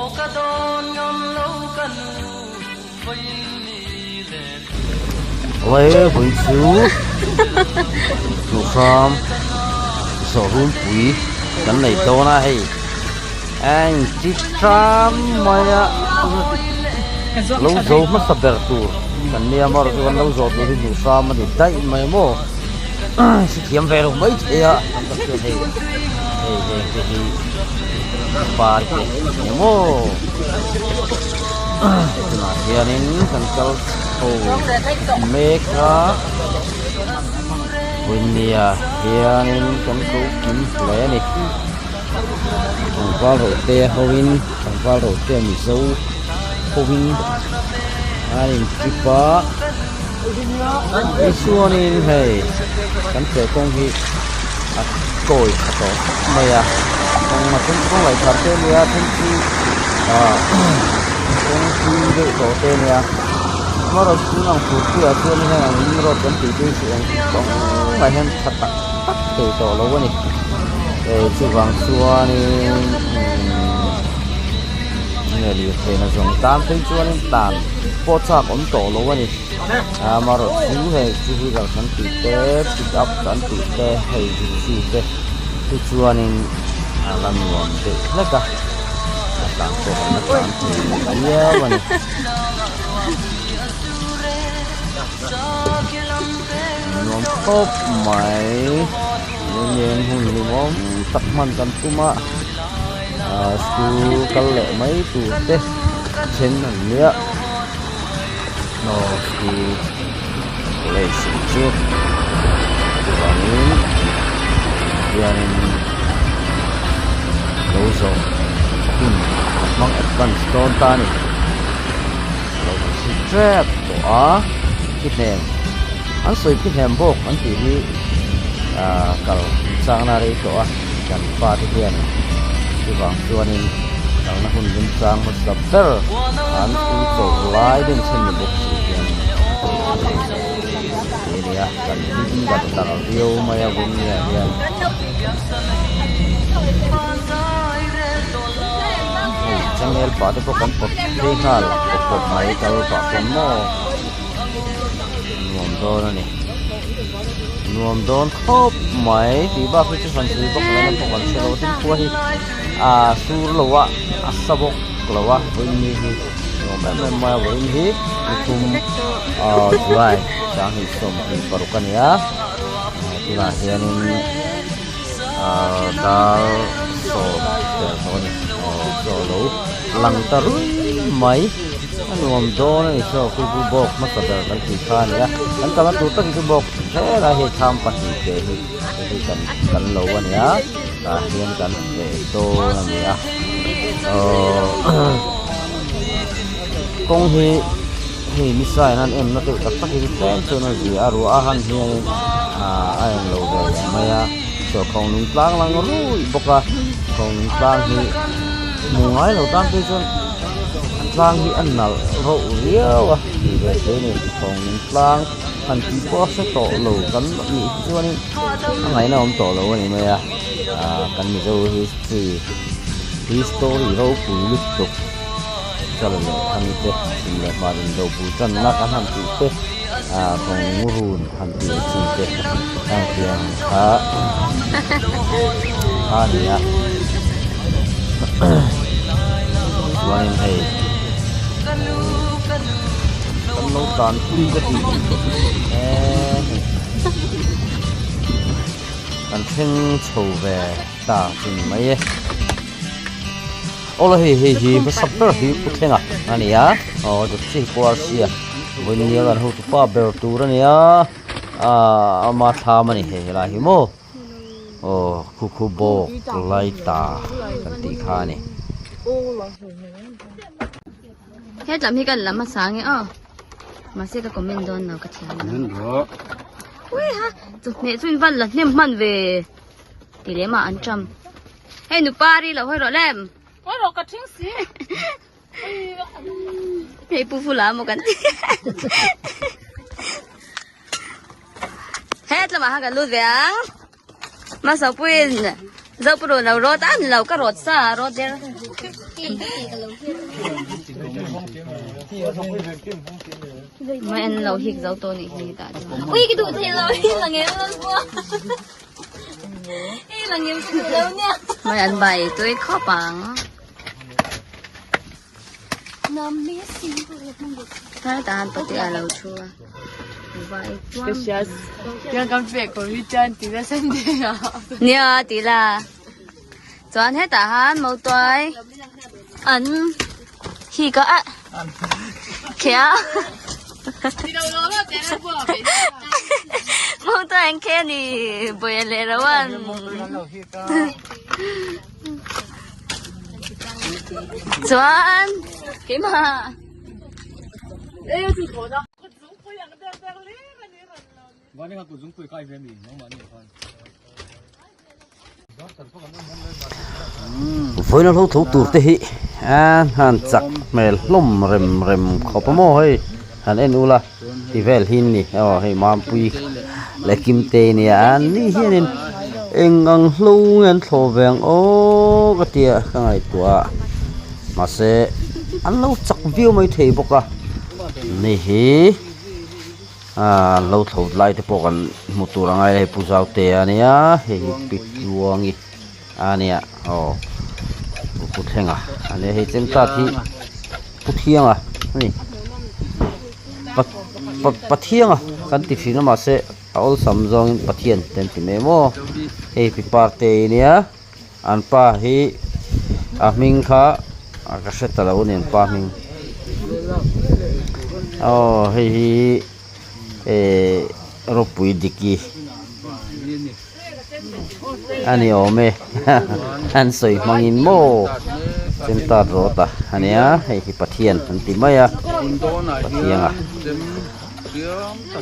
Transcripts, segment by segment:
Awii vawi chu duhhram zawhrunpui kan nei dawn a hei eng chi tram mai a lo zo hmasa ber tur kan nia maw chu kan lo zawh tur hi duhhram a ni daih mai maw si thiam ve lo mai thei a kan tak chuan hei hei heng te hi par te nia maw. Tunah hianin kan kal chho mek a Bunia hianin kan ko kim hle a ni tlangval ro te hoin tlangval ro te mizo hoin an intrip a tichuanin hei kan cheh kawng hi a kawi tha tawh khawp mai a kawng a then chu kawng laih thar te a nia a then chu ah kawng hlui deuh tawh te a nia amaherawhchu tun ang fur puiah chuan heng ang in road kan tih te hi chu eng kawng ah hian tha tak tak thei tawh lo a ni eh chuvang chuanin umm nge lirthei na zawng tan phei chuanin tan pawh chak awm tawh lo a ni. Amaherawhchu hei two wheeler kan tih te pick up kan tih te hei gypsy te chu chuanin a la nuam deuh hlek a a tlan pawh kan la tlan thei viau a ni. Nuam khawp mai leng hun hlimawm tak hman kan tum a ah school kal leh mai tur te then an nia. Snow hi college ang chu chuvangin hianin lo zawh hun a hmang advance dawn ta a ni lo si tep tawh a khi hnem an sawi khi hnem bawk an tih hi ah kal changna rei tawh a kan fate hian chuvang chuanin kalna hun remchang hmasa ber an school chawlh lai den chhen ni bawk si hian ti a nia kan hlim dar dar viau mai a Vawmnia hian hei changel pah te pawh kan pawt phei nghal pawp pawp mai kal pah chuan maw nuam dawn a ni nuam dawn khawp mai tih bak hi chu han sawi vak leh na pawh kan hre lo tin khua hi ah sur lo a a sa bawk lo a vawiin hi nuam em em mai a vawiin hi nithum ah July 2026 a ni a tunah hianin ah dar sawm vel tawh a ni aw chaw lo lang ta rui mai. A nuam dawn a ni saw khu chu bawk hmasa ber kan tih kha a ni a kan kalna tur tak hi chu bawk helai hei thlam pahnih te hi hei hi kan kan lo a ni a tah hian kan feh dawn a ni a aww kawng hi hei ni sa in an en na deuh tak tak hi chu tlem chuan a zia a ruah a han hianin ah a englo ve leh mai a saw khawnglung tlang lang ruih bawk a khawnglung tlang hi hmu ngai lo tan phei chuan. A tlang hi a nalh rauh riau a tih ve thei a ni thawngin tlang han tih pawh a hre tawh lo kan nih hi chuanin a ngaihna awm tawh lo a ni mai a ah kan mizo history history ropui lutuk chal leh thang te chhim leh hmar indo bul tanna kan han tih te ah kawng run han tih ang chi te heng tiang kha kha a ni a. Chuanin hei kan lo tlan pui ka tih eee hei kan thleng chho ve ta chu ni mai e awle hei hei hi hmasa ber hi pu thlenga a ni a aw gypsy pawh a sia vawinia kan hotupa ber tur a ni a aaa ama thlam a ni hei helai hi maw. Aw khu khu bawk lai ta kan tih kha a ni. Hetlam hi kan lam a sang e aw. Mahse ka comment dawn lo ka thiam lo. Ui ha chawhmeh chu in van la hnem hman ve ti lem ah an tram. Hei nupa ri lo hawi rawh lem. Hawi rawh ka thing si. Hei pu fula maw kan ti. Hetlamah khan kan lut ve ang. Hmasa puiin Zopu lo rawt a ni lo ka rawt sa rawt der. Mai an lo hik zo to ni hi ta ui ki du thei lo hi langem lo bua hi langem ki du lo nia mai an bai tui khawp ang Hetah patea lo thu a nia ti la chuan hetah han mautuai an hi ka a khia mautuai an khe ni buai leh lo an. Chuan keimah Vawiin a hlo tho tur te hi a han chak hmel hlawm rem rem khawp a maw hei han en ula ti vel hi ni aw hei Mampui leh Kimte nia an ni hianin eng ang hlo nge an thlawh ve ang aw ka tia ka ngaihtuah a mahse an lo chak viau mai thei bawk a ni hi ah an lo thlawh lai te pawh kan hmu tur a ngai a hei Pu Zautea ania hei hi Pi Tluangi ania aw Pu Thlenga ania hei Chemtat hi Pu Thianga a ni pa pa Pathianga kan ti thin a mahse a awlsam zawngin Pathian te an ti mai maw hei pi parte ania an pa hi a hming kha ka hre ta lo a ni an pa hming aw hei hi ehh ropui diki. A ni awm e an sawi hmangin maw chentat rawt a ania hei hi Pathian an ti mai a Pathianga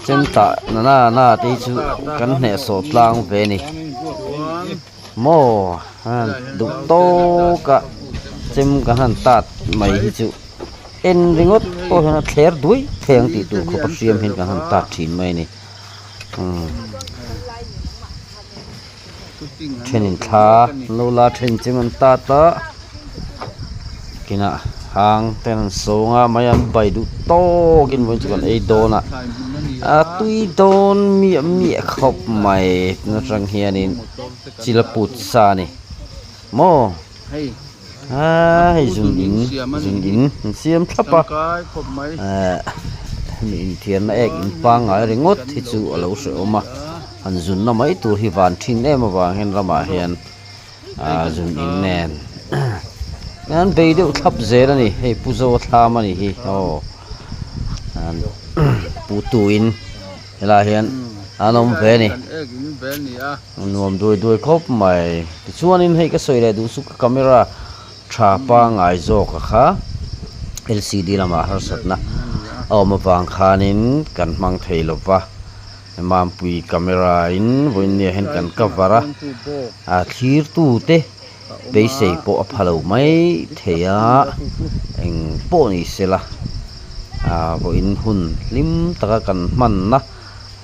chentah na na na te hi chu kan hnehsawh tlang ve a ni maw duh tawk a chem kan han tat mai hi chu en ringawt pawh hian a thler duai thei ang tih tur khawp a hriam hian kan han tat thin mai a ni. Thenin thla an lo la then chem an tat a kinah hang ten an sawng a mai an bai duh tawkin vawiin chu kan ei dawn a a tui dawn miah miah khawp mai tun atang hianin chil a put sa a ni maw. Aa hei zun in zun in an siam thlap a ehh hemi inthiarna ek in pangngai ringawt hi chu a lo hrehawm a han zun na mai tur hi van thin em avang hian ramah hian aa zun in nen an bei deuh thlap zel a ni hei pu zo a thlam a ni hi aw pu tu in helaiah hian an awm ve a ni. Nuam duai duai khawp mai. Tichuanin hei ka sawi leh duh chu ka camera tha pangngai zawk a kha LCD lamah harsatna a awm avang khanin kan hmang thei lo va, Mampui camera in vawiinniah hian kan cover a, a thlirtu te beisei pawh a pha lo mai thei a, eng pawh ni sela vawiin hun hlim taka kan hmanna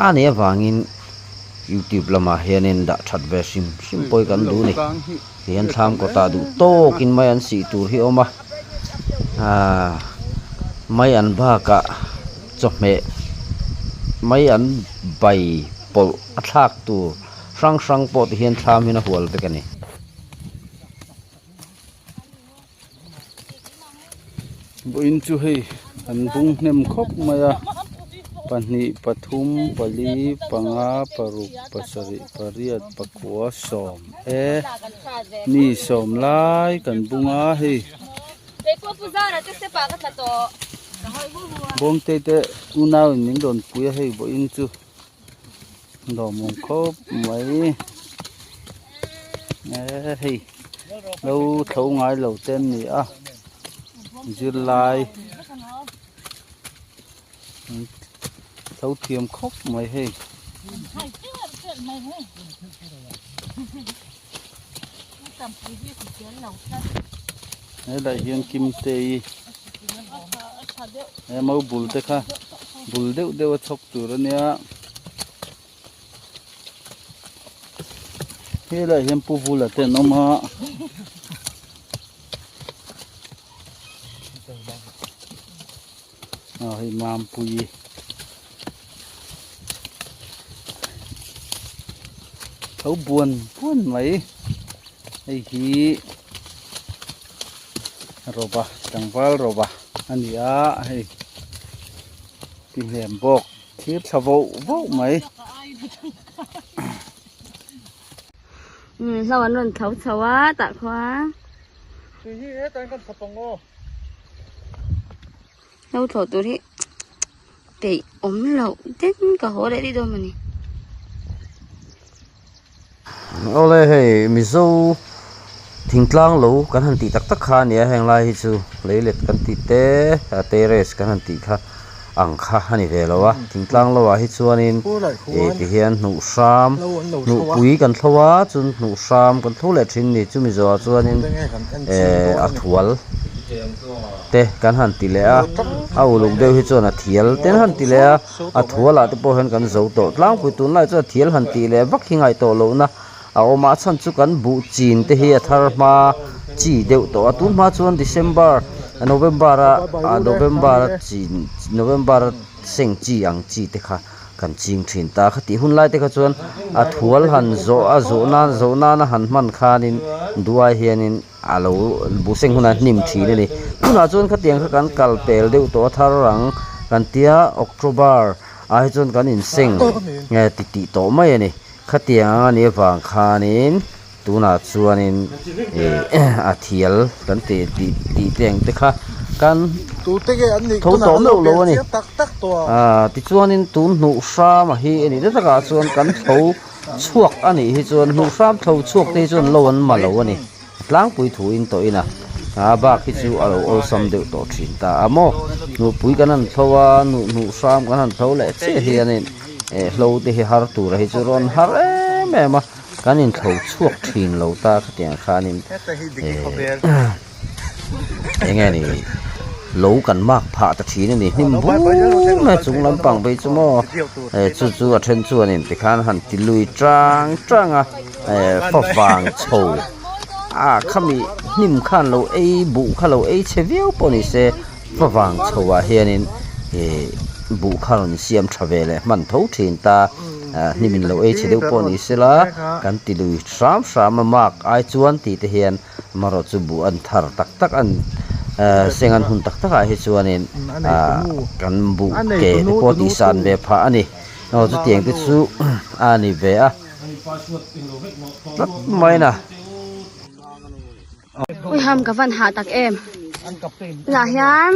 a nih avangin. Youtube lamah hianin dah that ve hrim hrim pawh hi kan duh a ni tihian thlam kawtah duh tawkin mai an sih tur hi a awm a aaa mai an bakah chawhmeh mai an bai pawlh a thlak tur hrang hrang pawh tihian thlam hian a hual vek a ni. Vawiin chu hei an bung hnem khawp mai a pahnih pathum pali panga paruk pasarih pariat pakua sawm e mi sawm lai kan bung a hei bawngte te unau in min rawn pui a hei vawiin chu. Lawmawm khawp mai e hei lo tho ngai lo te an ni a zirlai tho thiam khawp mai hei. Helai hian Kimtei he mau bul te kha bul deuh deuh a chhawk tur a nia helai hian pu vula te an awm a. Aw hei Mampuii. Tho buan buan mai hei hi rawva tlangval rawva a ni a hei ti hnem bawk thir thla voh voh mai. Umm hlo an rawn tho chho a tah khuan. Hlo thlawh tur hi peih awm loh den ka haw leh daih dawn mawni. Awle hei Mizo thingtlang lo kan han tih tak tak kha a nia heng lai hi chu leilet kan tih te terrace kan han tih kha ang kha a ni ve lo a thingtlang lo ah hi chuanin ih ti hian hnuh hram hnuhpui kan thlo a chuan hnuh hram kan thlo leh thin a ni chumi zawhah chuanin ehh a thual te kan han ti leh a a uluk deuh hi chuan a thial te an han ti leh a a thual ah te pawh hian kan zo tawh tlangpui tunlai chuan a thial han tih leh vak hi ngaih tawh lohna a awm a a chhan chu kan buh chin te hi a thar hma chi deuh tawh a tun hma chuan December November a ah November a chin November a seng chi ang chi te kha kan ching thin ta kha tih hun lai te kha chuan a thual han zawh a zawh nan zawh nana han hman khanin duai hianin a lo buh seng hunah hnim thin a ni tunah chuan khatiang kha kan kal pel deuh tawh a thar ang kan tia October ah hi chuan kan inseng ti tih tawh mai a ni. Khatiang ang a nih avang khanin tunah chuanin ih a thial kan tih tih tih te ang te kha kan tho tawh meuh lo a ni. Aaa tichuanin tun hnuh hram a hi a nih na takah chuan kan tho chhuak a nih hi chuan hnuh hram tho chhuak te hi chuan lo an ma lo a ni. Tlangpui thu in tawh in a a bak hi chu a lo awlsam deuh tawh thin ta a maw hnuhpui kan han thlo a hnuh hnuh hram kan han thlo leh chiah hianin eh hlo te hi har tura hi chu rawn har em em a kan inthlo chhuak thin lo ta khatiang khanin eh eng nge ni lo kan mak phah ta thin a ni hnim bur mai chung lampang phei chu maw eh chu chu a then chuanin tikhan han ti lui tang tang a. Eh favang chho ah khami hnim khan lo ei buh kha lo ei chhe viau pawh ni se favang chho ah hianin ih buh kha rawn siam tha ve leh hman tho thin ta ah hnim in lo ei chhe deuh pawh ni sela kan ti lui hram hram a mark ai chuan tih te hian amaherawh chu buh an thar tak tak an eh seng an hun tak tak ah hi chuanin ah kan buh ke te pawh tih san ve phah a ni aw chutiang te chu a ni ve a. Tlat mai na. Ui ham ka van hah tak em. Tunah hian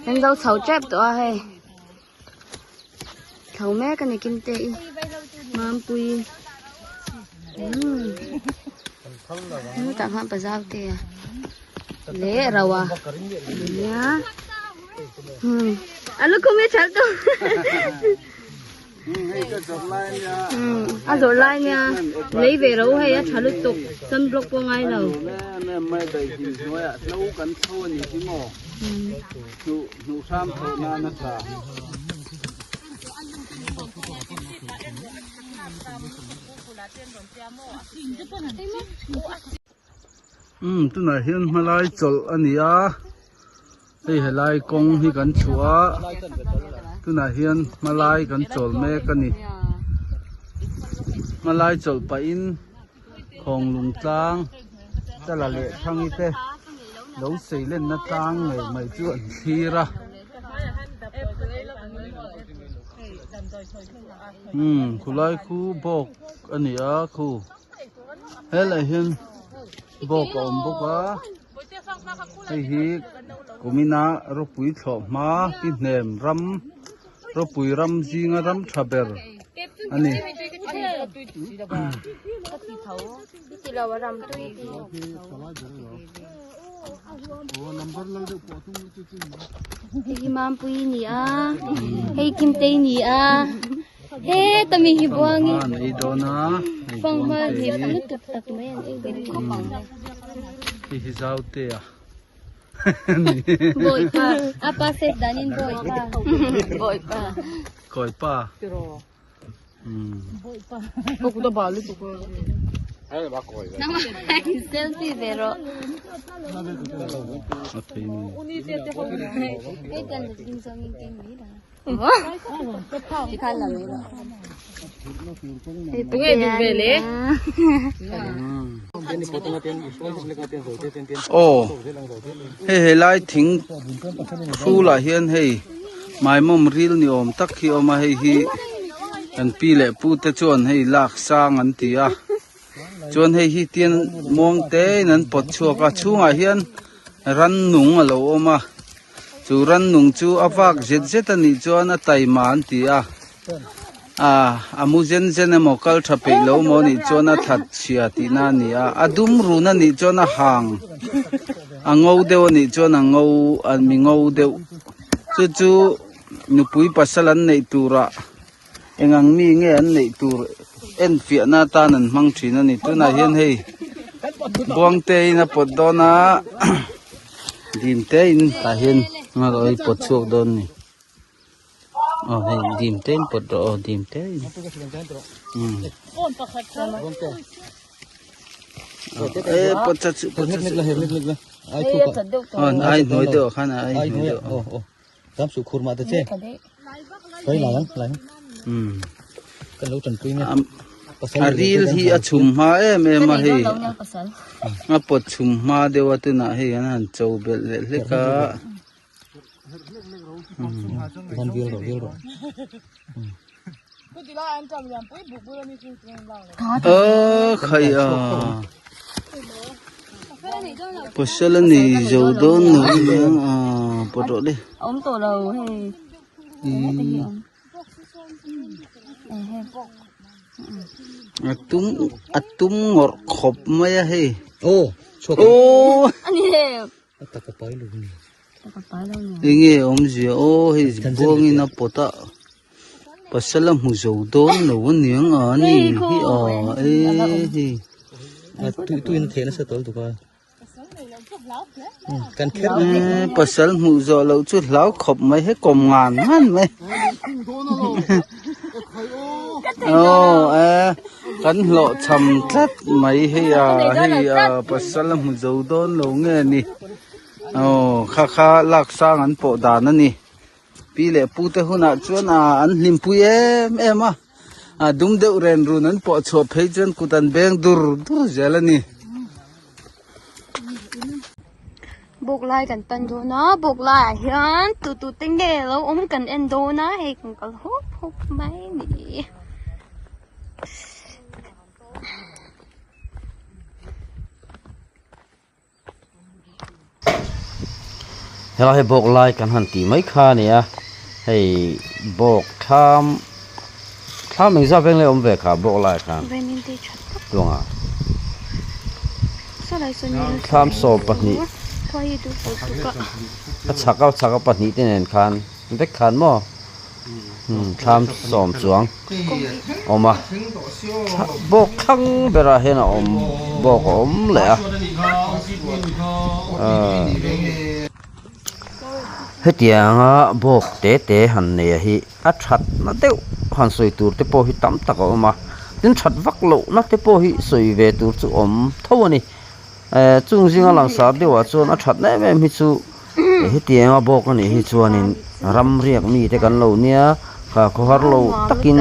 kan zo chho tep tawh a hei. Tho mek a ni kim te i. Mampui. Um. Tah khan pazau te a. Le rawa. Nia. Hmm. Alu kumi chal tu. A zawrh lai nia lei ve ro hei a tha lutuk sunblock pawh ngai lo. Umm tunah hian hmalai chawlh a ni a. Hei helai kawng hi kan chhuah a tunah hian hmalai kan chawl mek a ni hmalai chawlh pahin khawnglung tlang tala leh thangi te lo sei lenna tlang ngei mai chu an thlir a umm khulai khu bawk a ni a khu helai hian bawk a awm bawk a. Hei hi kumina ropui thlawh hma ti hnem ram ropui ram zinga ram tha ber a ni. Hei hi Mampui ni a hei Kimtei ni a he tami hi buangi fanghma hi lutuk tak mai an ei dawn a. Hei hi Zaute a Bawipa a pa set danin bawipa bawipa Kawipa. Selfie ve rawh. Aw hei helai thing hrulah hian hei maimawm ril ni awm tak hi a awm a hei hi kan pi leh pu te chuan hei lak sang an ti a chuan hei hi tian muang te in an pawt chhuak a chhungah hian rannung a lo awm a chu rannung chu a vak zet zet a nih chuan a taima an ti a ah a mu zen zen emaw kal tha peih lo maw nih chuan a that chhia tihna a ni a a dum run a nih chuan a hang a ngo deuh a nih chuan a ngo a mi ngo deuh chu chu nupui pasal an neih turah eng ang mi nge an neih tur en fiahna atan an hmang thin a ni tunah hian hei buang te in a pawt dawn a dim te in tah hian a pawt chhuak dawn a ni aw hei dim te in pawt rawh aw dim te in umm e pawt chat suh pawt chat suh ai hnuai deuh ah khan ai hnuai deuh ah. Tam su khur mah ta che. Koi la lang lai. Um. Kan lo tan pui nge. A ril hi a chhum hma em em a hei. A pawt chhum hma deuh a tunah hei an han cho belh leh hlek a. Van vil ro vil ro. A khai a. Pasal a nei zo dawn lo a niang a pawt rawh le. Awm tawh lo hei. A tum a tum ngawrh khawp mai a hei. Aw chhuak. Aw. Ani he. A taka pai lo ni. Taka pai lo ni. Enge awmzia aw hei buangin a pawt a. Pasal a hmu zo dawn lo a niang a ni hi a e hei. A tu tu in theih nasa tawlh tuk a. Kan kher e pasal hmuh zawh loh chu hlau khawp mai he kawm ngan ngan mai. Aw e kan hlawh cham tlat mai hei a hei a pasal a hmu zo dawn lo nge ni. Aw kha kha lak sang an pawh dan a ni. Pi leh pu te hunah chuan ah an hlimpui em em a ah dum deuh ren run an pawh chhuah phei chuan kut an beng dur dur zel a ni. Bawk lai kan pan dawn a bawk laiah hian tu tu te nge lo awm kan en dawn a hei kan kal hawp hawp mai a ni. Helai hi bawk lai kan han tih mai kha a ni a hei bawk thlam thlam engzat veng leh awm ve kha bawk lai khan tuanga thlam sawm pahnih a chhak a chhak a pahnih te nen khan vek khan maw. Thlam sawm chuang awm a bawk thlang berah hian a awm bawk a awm leh a ahh hetianga bawk te te han nei hi a that na deuh han sawi tur te pawh hi tam tak a awm a tin that vak loh na te pawh hi sawi ve tur chu awm tho a ni eh chung zinga langsar deuhah chuan a that na em em hi chu. Hetianga bawk a nih hi chuanin ram riak mite kan lo nia kha khawhar lo takin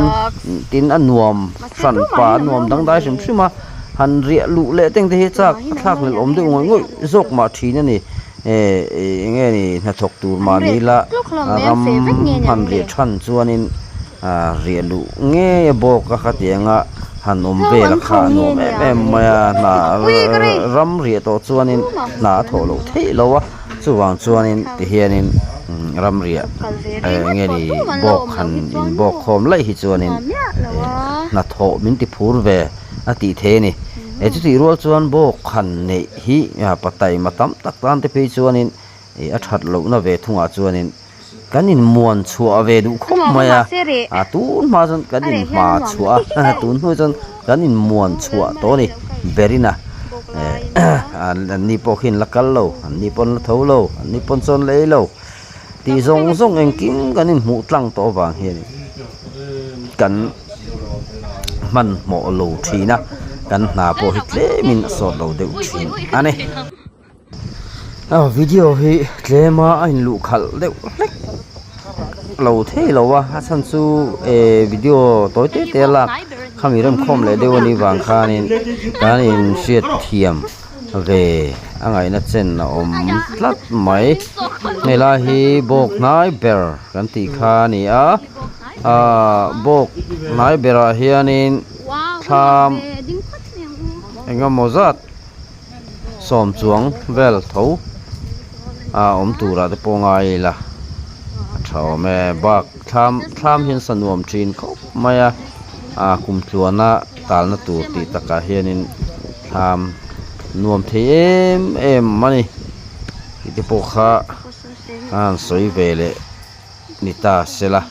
tin a nuam hran pa a nuam dangdai hrim hrim a han riah luh leh teng te hi chak a thlak hlelh awm deuh ngawih ngawih zawk mah thin a ni eh eng nge ni hnathawk tur mahni la ram han riah than chuanin ah riah luh ngei a bawk a khatianga han awm vel a kha a nuam em em mai a hna ram riah tawh chuanin hna a thawh loh theih lo a chuvang chuanin tihianin ram riah eng nge ni bawk han in bawk khawm laih hi chuanin hnathawh min ti phur ve a tih theih a ni eh chutih rual chuan bawk han neih hi pataima tam tak tan te phei chuanin ih a that lohna ve thungah chuanin. Kan inmuan chhuah ve duh khawp mai a, a tun hma chuan kan inhma chhuah a, tun hnu chuan kan inmuan chhuah tawh a ni berin a, an ni pawh khi an la kal lo, an ni pawh an la tho lo, an ni pawh an chawn lei lo tih zawng zawng engkim kan inhmuh tlang tawh avang hian kan hmanhmawh lo thin a. kan hna pawh hi tlemin a sawt lo deuh thin a ni. Video hi tlema a inluh khalh deuh hlek lo thei lo a, a chhan chu eh video tawi te te a lak khami remkhawm leh deuh a nih vang khanin kan inhriat thiam ve a ngaihna chen a awm tlat mai. Helai hi bawk hnai ber kan tih kha a ni a, ahh bawk hnai berah hianin thlam engemaw zat sawm chuang vel tho a awm turah te pawh ngai ila a tha awm e bak thlam thlam hian sa nuam thin khawp mai a ah kum tluana talna tur tih takah hianin thlam nuam thei em em a ni tih te pawh kha a han sawi ve leh ni ta sela.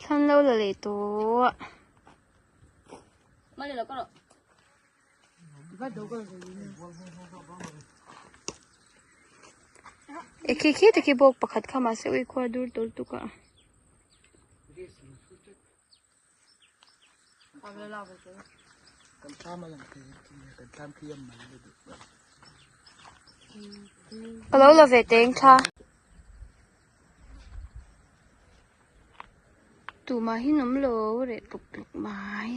Thlan lo la leh tawh. E khi khi te khi bawk pakhat kha mahse ui khua dur tur tuk a. Ka lo la ve teng thla. Tumah hi an awm lo reh tuk tuk mai.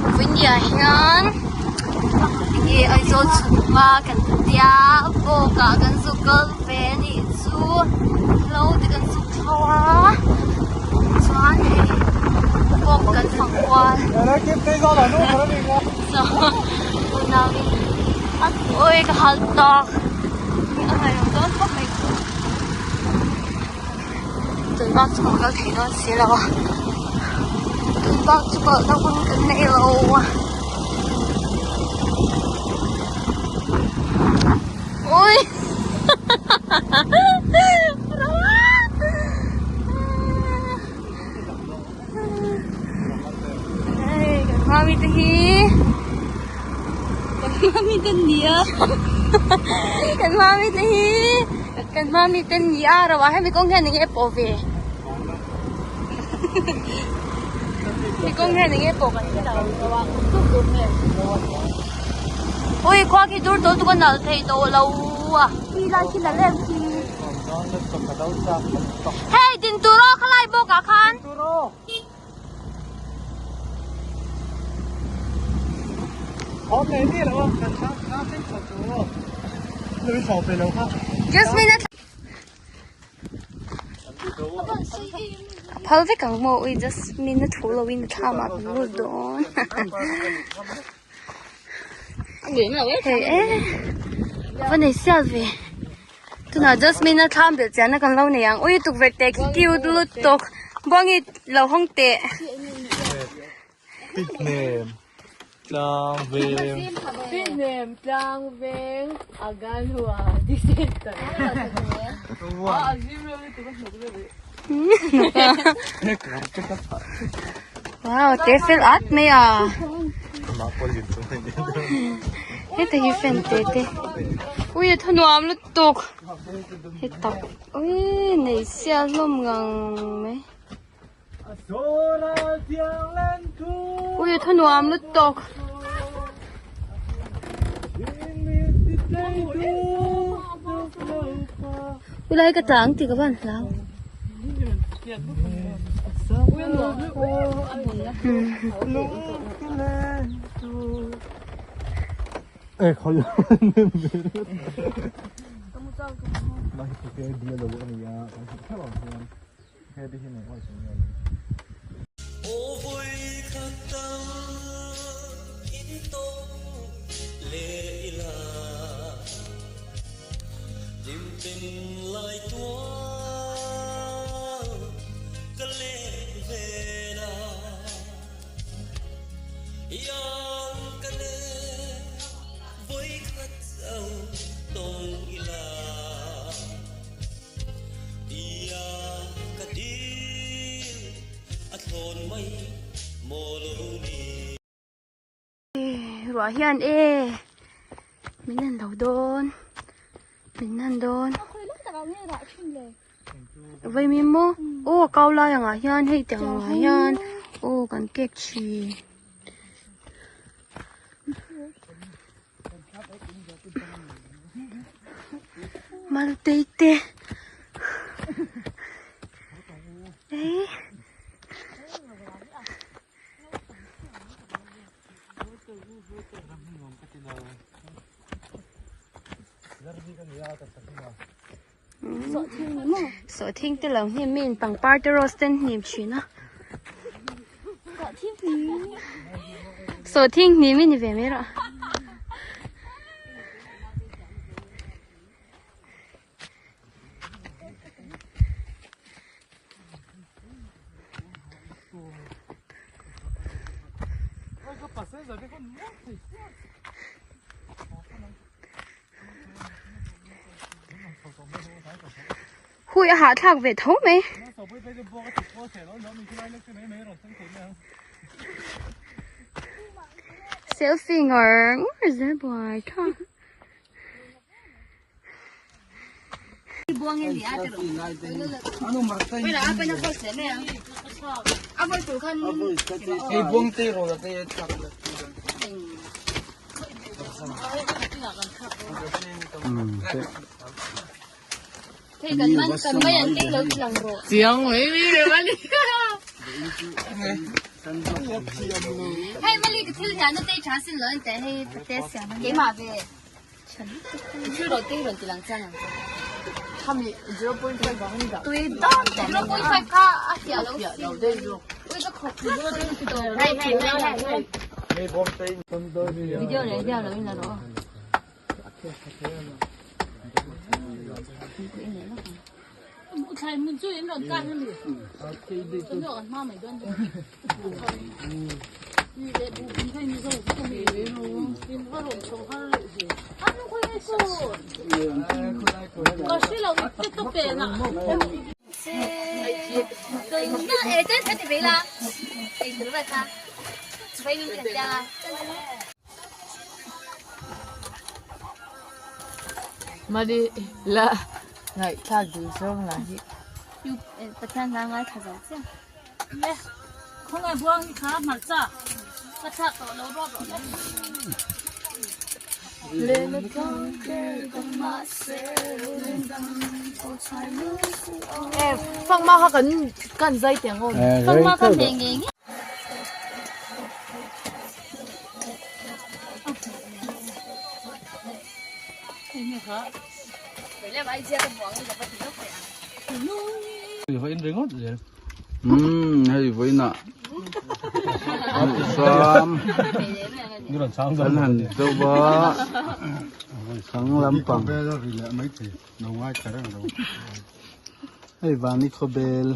Vawinia hian enge Aizawl chhuk a kan tia bawk ah kan zuk kal ve a nih chu hlo te kan zuk chho a chuan hei bawk kan fang kual ui ka hal tawk a ngaihawm dawn khawp mai tun bak chu kan kal thei dawn si lo a tun bak chu kalna hun kan nei lo a ui hei kan mami te hi kan mami te ni a kan mami te hi kan mami te ni a ro ah hemi kawng hian enge pawh ve hemi kawng hian enge pawh kan hre lo ui khua khi dur tawh chu ka nalh thei tawh lo a khi lai khi la lem khi. Hei din tur aw khalai bawk ah khan. Jasmine a phal vek ang maw ui Jasmine a thu lo in a thlam ah kan lut dawn. Hei e va nei sial ve. Tunah Jasmine a thlam belh chianna kan lo nei ang ui tukverh te khi cute lutuk Buangi lo hawng teh. Pihnem tlang veng. Pihnem tlang veng agan hua disen ta. Wow te fel at mai a. Heta hi fan te te. Ui a thanuam lutuk. Heta ui nei sial hlawm ngang mai. Ui a thanuam lutuk. Ui lai ka tlang tih ka van hlau. Ruah hian e. Min an lo dawn. Min an dawn. Vaimim maw? Aw a kau lai angah hian hei tiang angah hian aw kan kek thin. Maltei te ei. Sawhthing te lo hnim in pangpar te rose te an hnim thin a sawhthing hnim i ni ve mai rawh. Hui a hahthlak ve tho mai. Selfie ngawr ngawr zel buai tha. Mali la ngaihthlak duh zawng lah hi. Pathian hla ngaithla zo chiang. Fangma kha kan kan zai teng aw. Fangma kha hmeh ngei ngei. Hei vawiinah sam kan han do va sang lampang hei vani khawbel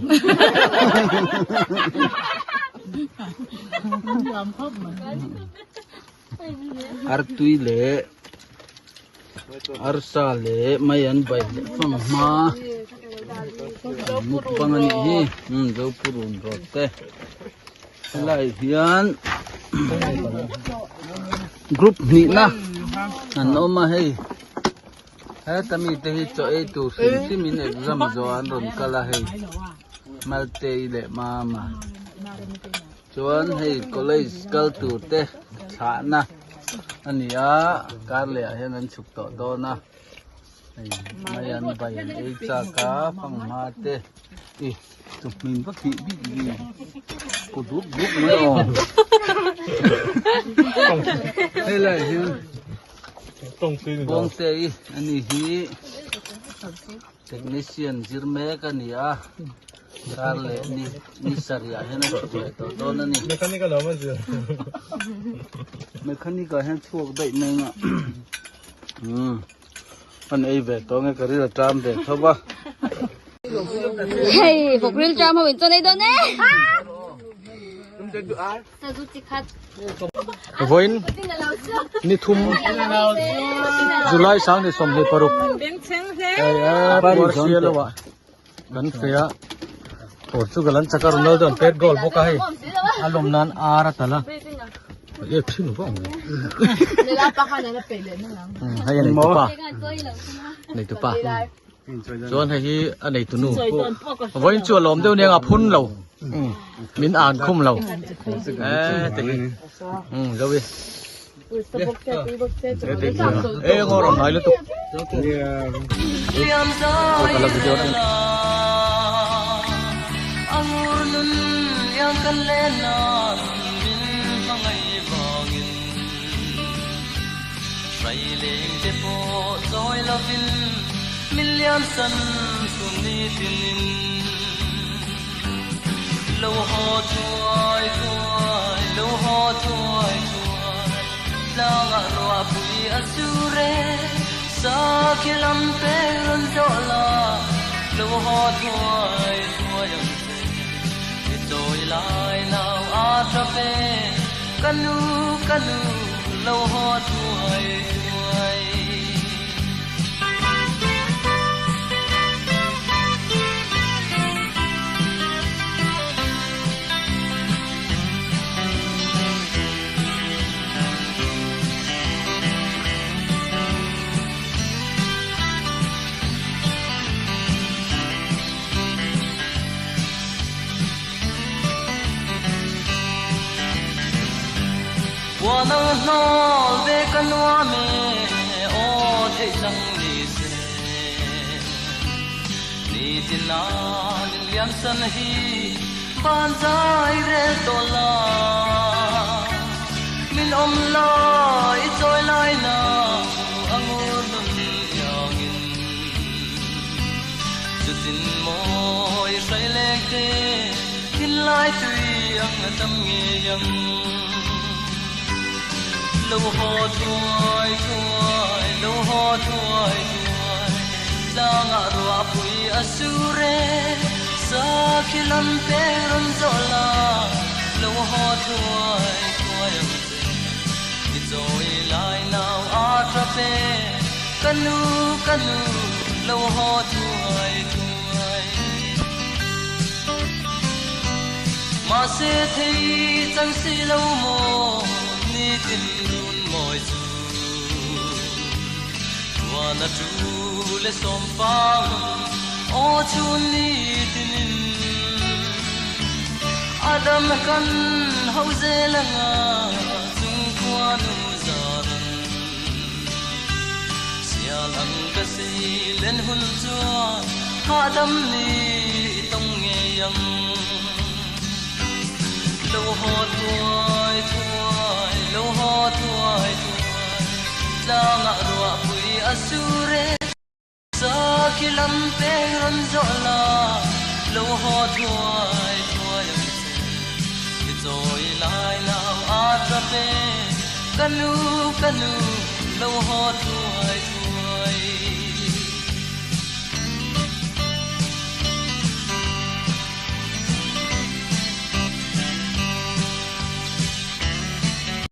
artui leh arsa leh mai an bai leh fang hma mukbang a nih hi umm zopurun rawt te helai hian group hnihna an awm a hei heta mite hi chaw ei tur hrim hrim in exam zawh an rawn kal a hei Maltei leh Mama. Chuan hei college kal tur te thlahna a ni a kar leh ah hian an chhuk tawh dawn a hei mai an bai an ei chak a fanghma te ih chu hmin vak hnih bik bik ku dup dup mai aw hei lai hian bawngte i a ni hi. Technician zir mek a ni a, kar leh ni ni sarih ah hian a chhuk leh tawh dawn a ni. Mechanic a lo a zir. Mechanic ah hian chhuak daih mai ang a. Umm an ei ve tawh nge ka ril a ṭam ve tho va. Hei vawk ril ṭam ho in chawn ei dawn e. Vawiin ni thum July 26 Puarsia lamah kan feh a Portugal an chak a Ronaldo an pet goal bawk a hei a lawm nan ar a tal a. Hei a neitupa neitupa chuan hei hi a neitu nu vawiin chu a lawm deuh nia a phun lo min an khum lo e te hi zo i e ngaw rawn hnai lutuk